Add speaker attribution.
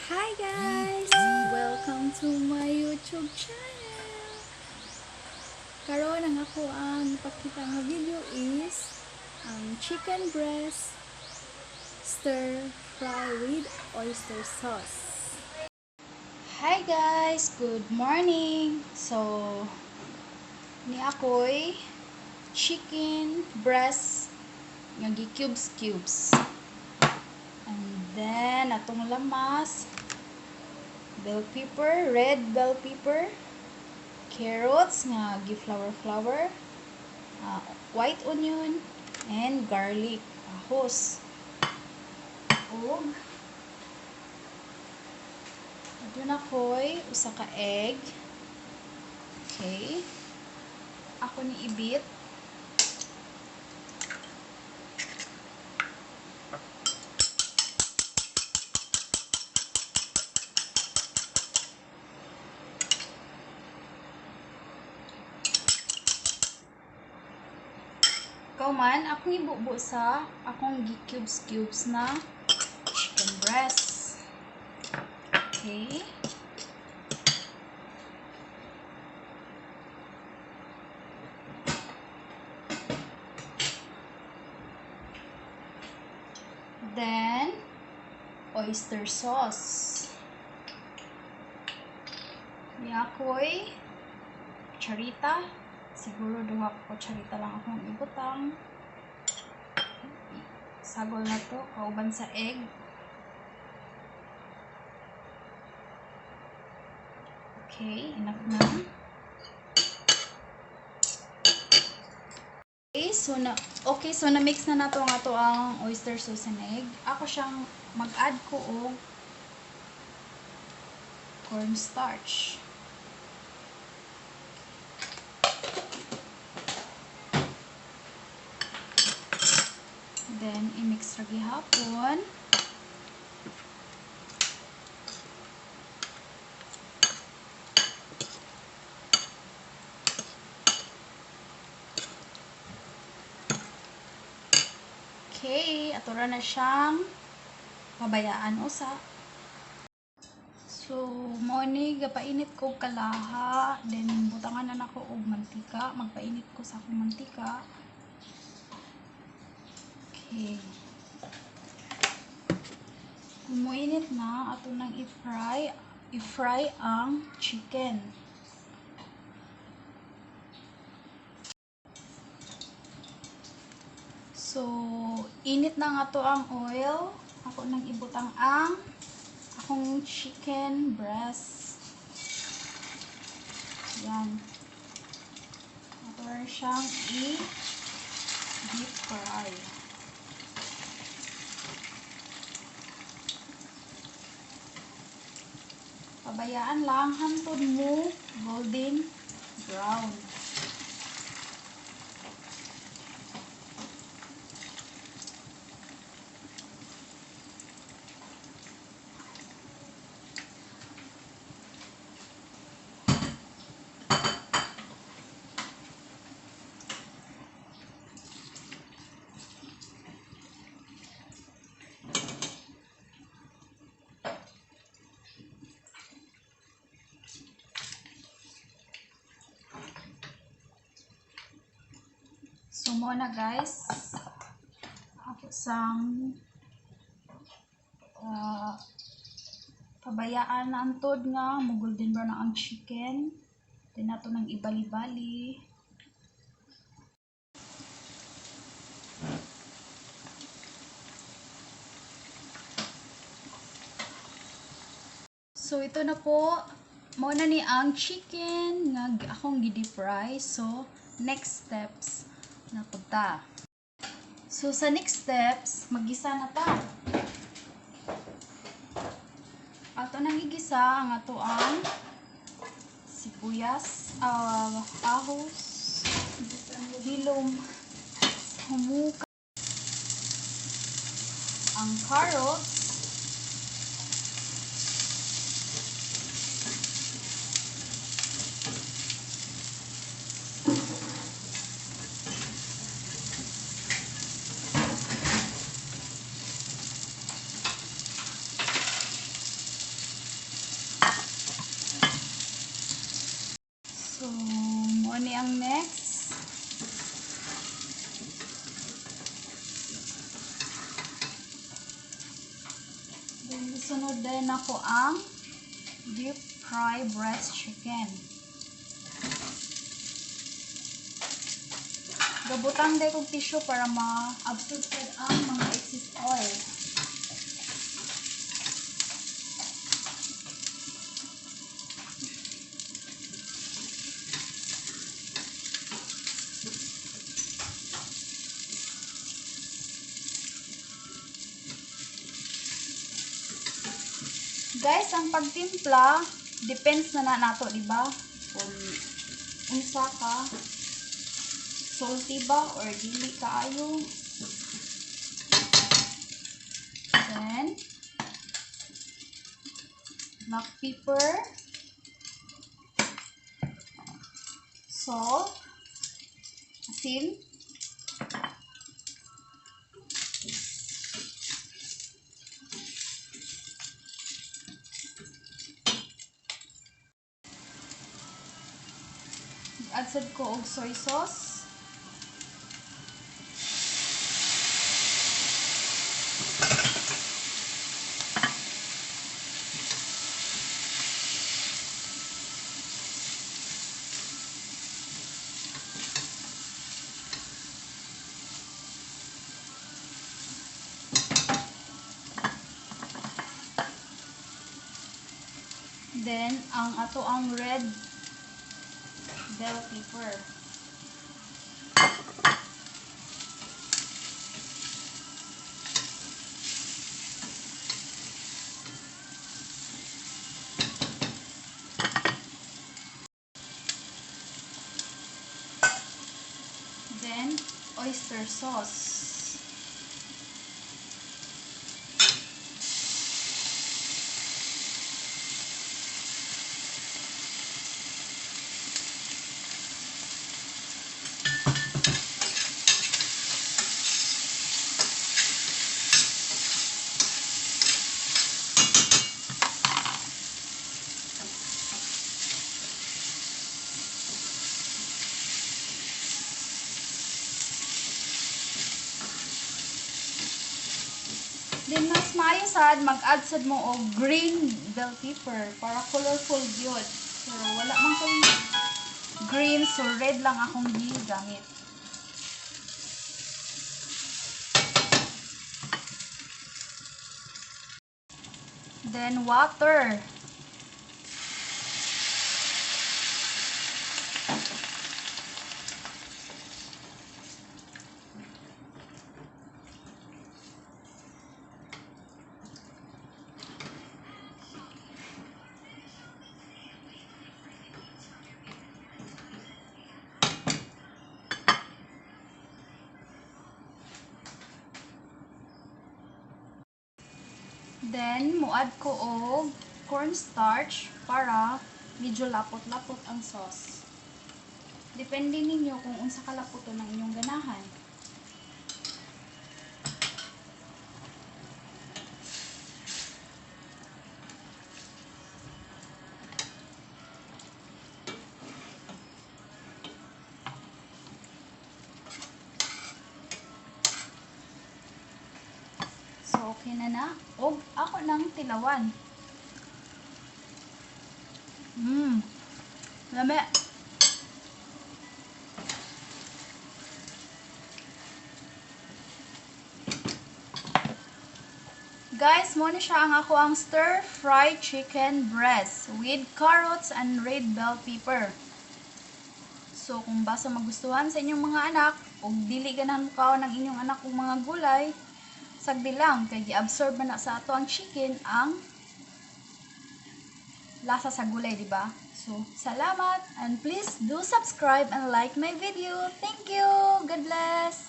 Speaker 1: Hi guys! Welcome to my YouTube channel! Karon ang ako ang ipakita nga video is ang chicken breast stir fry with oyster sauce.
Speaker 2: Hi guys! Good morning! So, ni ako'y chicken breast nga gi-cubes cubes. And then, atong lamas, bell pepper, red bell pepper, carrots nga gi-flower flower, white onion, and garlic, ahos. Ug aduna ko'y usa ka egg. Okay. Ako ni i-beat. Kauman, akong ibubo sa akong gi-cubes cubes na chicken breast. Okay. Then, oyster sauce. Ni ako'y kutsarita. Siguro duha ka kutsarita lang akong ibutang. Sagol na to, kauban sa egg. Okay, enough na. Okay, so na-mix na nato ang ato ang oyster sauce and egg. Ako siyang mag-add ko og cornstarch. Then, i-mix ra gihapon. Okay, ato ra na siyang pabayaan usa. So, mao ni gapainit ko kalaha, then butangan na nako og mantika, magpainit ko sa akong mantika. Okay. Kung moinit na, ato nang i-fry ang chicken. So, init na nga to ang oil. Ako nang ibutang ang akong chicken breast. Yan. Ato siyang i-deep fry. Pabayaan lang hantod mo golden brown. So, mo na guys, ako sang pabayaan na antod nga mo golden brown na ang chicken. Then nato nang ibali-bali. So ito na po, mao na ni ang chicken nga akong gi-deep fry. So next steps na punta. So sa next steps, maggisa na ta. Ato nang igisa ang ato ang sibuyas, ahos, hilom, humuka, ang carrots, Kini ang next. Then, isunod din ako ang deep fry breast chicken. Gabutang day kog tissue para ma-absorb sad ang mga excess oil. Guys, ang pagtimpla, depends na na nato, di ba? Kung unsa ka, salty ba or dili kaayo. Then, black pepper, salt, asin, add sad ko og soy sauce. Then, ang ato ang red bell pepper. Then, oyster sauce. Then mas maayo sad mag-add sad mo og green bell pepper para colorful gyud. Pero wala man koy green, so red lang akong gigamit. Then water. Then, muad ko og cornstarch para medyo lapot-lapot ang sauce. Depende ninyo kung unsa kalaputon ang inyong ganahan. So, okay na na. Og ako nang tilawan. Lami. Guys, mo ni siya ang ako ang stir-fry chicken breast with carrots and red bell pepper. So, kung basta magustuhan sa inyong mga anak, og dili ganahan mo ng inyong anak og mga gulay, sagdi lang kay gi-absorb man na sa ato ang chicken ang lasa sa gulay, di ba? So, salamat and please do subscribe and like my video. Thank you. God bless.